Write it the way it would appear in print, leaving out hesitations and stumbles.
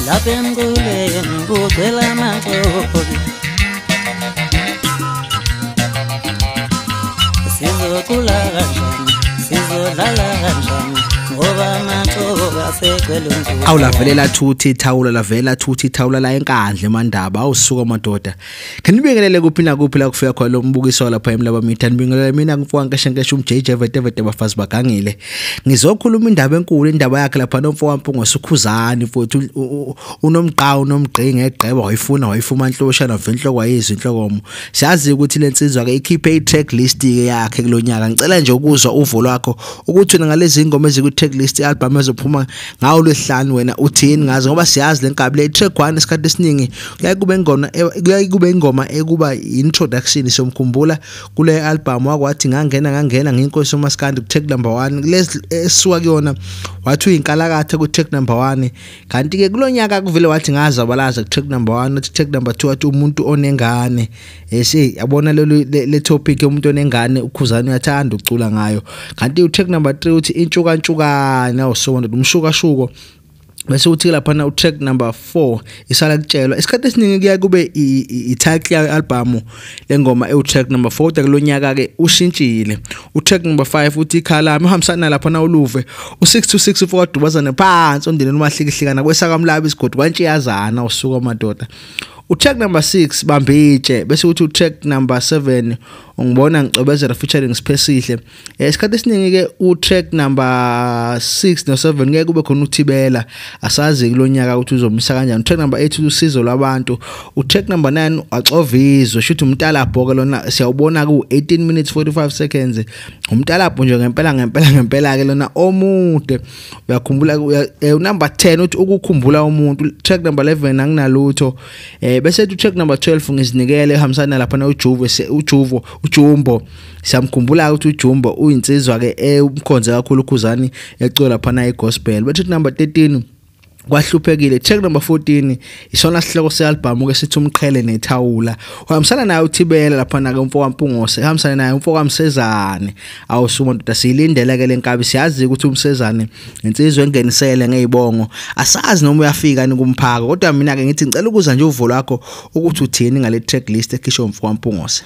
Lapha emculweni kugcwele amaxoki. Sizocula kanjani, sizodlala kanjani, ngoba amaxoki asegcwele umculo. Awulavele thuthi ithawula, lavela thuthi ithawula la eNkandla eMandaba. Awusuka madoda, nginibingelele kuphi nakuphi la kufika khona lo mbukiso lapha eMlaba Media. Nibingelele mina ngimfowethu Nkeshenkeshe umJJ vete vete bafazi bagangile. Ngizokhuluma indaba enkulu, indaba yakhe lapha nomfowethu Mpungose uKhuzani mfowethu, unomqhawu nomgqinge egqeba wayifuna wayifuma inhloshana venhloko wayizwa inhlokomo. Siyazi ukuthi lensizwa ke ikhiphe i-track list ke yakhe kulonyaka. Ngicela nje ukuzwa uvo lwakho ukuthi wena ngalezi ingoma eziku track list album ezophuma ngawo lwesihlanu wena uthini ngazo, ngoba siyazi lenkabi le track 1 isikhathi esiningi kuyaye kube ingoma ekuba introduction. Somkhumbula kule album wakwathi ngangena nginkosi uMaskandi ku track number 1, lezi esuka kuyona wathi uyinkalakatha ku track number 1. Kanti ke kulonyaka kuvele wathi ngazabalaza ku track number 1, uthi track number 2 wathi umuntu onengane. Yabona le topic umuntu onengane uKhuzani uyathanda ukucula ngayo. Kanti u track number 3 uthi intshukantsukana awusonto umshukashuko. Bese uthi lapha na track number 4 isala kutshelwa. Isikhathi esiningi kuya kube i-title yayo album lengoma ewu track number 4. Kodwa kulonyaka ke ushintshile. U track number 5 uthi ikhalami uhambisana lapha na uluve u6 to 6 4 dubazane phansi ondini nomahlikihlikana kwesakamlaba isigodi kwantshiyazana usuka madoda. U track number 6 bambitshe. Bese uthi u track number 7 ungibona ngicobezela featuring Siphesihle. Isikhathi esiningi ke u track number 6 no 7 ngeke kube khona uThibela, asazi kulonyaka ukuthi uzomisa kanjani. Track number 8 usizo lwabantu. U track number 9 axovizwe shuthi umntalabho ke lona siyawubona ku 18 minutes 45 seconds. Umntalabho nje ngempela ke lona omude. Uyakhumbula number 10 uthi ukukhumbula umuntu. Track number 11 anginalutho. Bese uthi track number 12 ngizinikele ehambisana lapha na uJuvo uJuvo uJumbo. Siyamkhumbula ukuthi uJumbo uyinsizwa ke umkhonze kakhulu uKhuzani ecula lapha na igospel. Bese number 13 kwahluphekile. Track number 14 isona sihloko sealbum ke sithi umqhele nethawula. Uhambisana naye uThibela lapha na ke umfowethu Mpungose, uhambisana naye umfowethu Msezane. Awusuma ndoda, siyilindele ke lenkabi. Siyazi ukuthi uMsezane insizwe engenisele ngezibongo, asazi noma uyafika ni kumphaka. Kodwa mina ke ngithi ngicela ukuza nje uvo lwakho ukuthi uthini ngale track list ekhishwe umfowethu Mpungose.